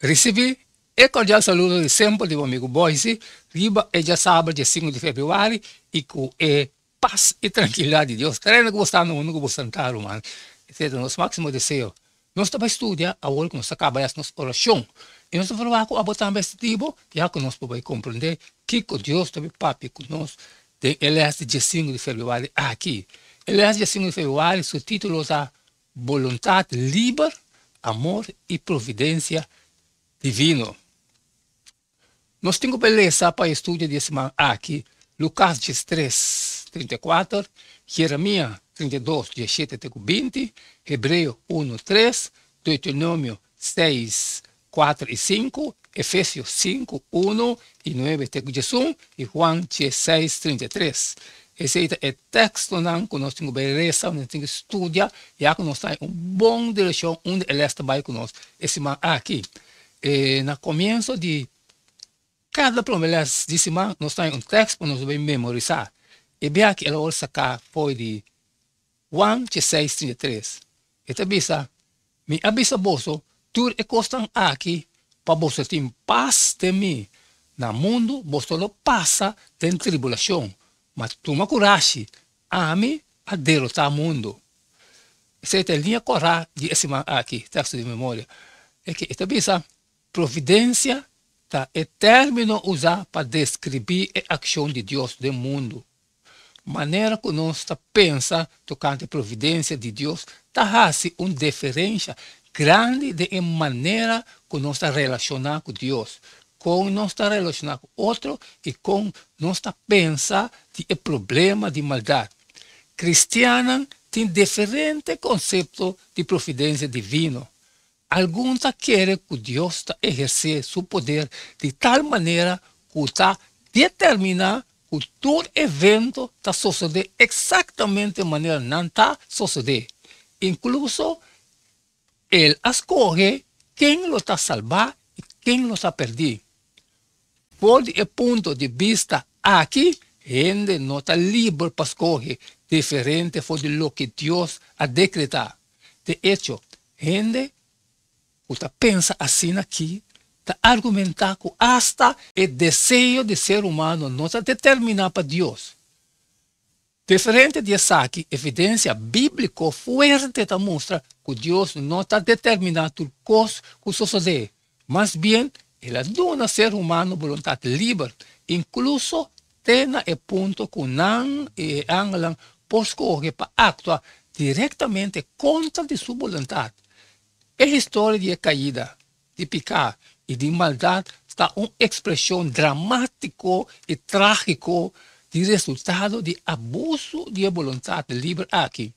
Ricibi e cordial saludo di semper di bo amigo Boysie riba e djasabra dje sinku di februari y cu e pas y trankilidad di Dios trena cu bo sta na unda cu bo santa ruman. Esey ta nos maximo deseo. Nos ta bay studia awor cu nos ta caba haci nos oracion y nos ta proba cu abo tambe esta di bo ya cu nos por bay comprende kico Dios ta bay papia cu nos den e les di dje sinku di februari aki. E les dje sinku di februari su titulo ta Boluntat liber, amor i providensia divino. Nos tin ku por lesa pa e studio di e siman aki Lukas diestres, 34, Jeremia 32, 17 te ku 20, Hebreo unu, tres, Deuteronomio seis, kuater i sinku, Efesio sinku, unu i nuebe te ku diesun, i Juan diesseis, 33. Esei ta e tekstonan ku nos tin ku bai resa, nos tin ku studia, ya ku nos ta den un bon direkshon unda e lès ta bai ku nos e siman aki. E na komienso di kada promé lès di siman nos ta haña un tèks ku nos bai memorisá. E biaha aki el a wòrdu saká for di Juan diesseis, 33. E ta bisa, Mi a bisa boso tur e kosnan aki pa boso tin pas den mi. Na mundu boso lo pasa den tribulashon, ma tuma kurashi, ami a derotá mundu. Esei ta e liña kòrá di e siman aki, teksto di memoria. E ke e ta bisa, Providensia ta e término usá pa deskribí e akshon di Dios den mundu. Manera ku nos ta pensa tokante providensia di Dios ta hasi un deferensha grandi den e manera ku nos ta relashoná ku Dios, kon nos ta relashoná ku otro i kon nos ta pensa di e problema di maldat. Kristiannan tin diferente konsepto di providensia divino. Algun ta kere ku Dios ta ehersé su poder di tal manera ku ta determiná ku tur evento ta sosodé eksaktamente manera nan ta sosodé. Inkluso el a skohe ken lo ta salbá i ken lo ta pèrdí. For di e punto di bista aki, hende no ta liber pa skohe diferente for di loke Dios a dekretá. De echo, hende ku ta pensa asina aki ta argumentá ku asta e deseo di ser humano no ta determiná pa Dios. Diferente di esaki, evidensia bíbliko fuerte ta mustra ku Dios no ta determiná tur kos ku sosodé. Mas bien, el a duna ser humano boluntat liber, inkluso te na e punto ku nan i e angelnan por skohe pa aktua direktamente kontra di su boluntat. E historia di e kaida, di piká i di maldat ta un ekspreshon dramátiko i trágiko di resultado di abusu di e boluntat liber aki.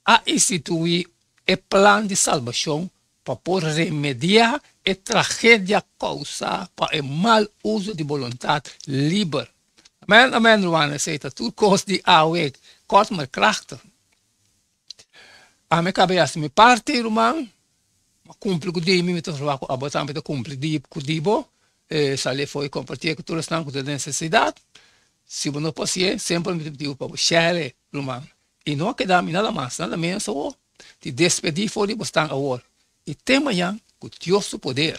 A instituí e plan di salbashon pa por remediá e tragedia kousá pa e mal uso di boluntat liber. Amen, amen, ruman, esei ta tur kos di awe, kort maar krachtig. Ami kaba yasi mi parti, ruman, mi a kumpli ku di mi, mi ta proba ku abo tambe ta kumpli di ku di bo, sali afó i kompartié ku tur esnan ku ta den nesesidat. Si bo no por hasié, semper mi ta pidi bo pa bo share, ruman. I no a keda mi nada mas, nada menos awor, di despedí for di bo stan awor, i te mañan ku Dios su poder.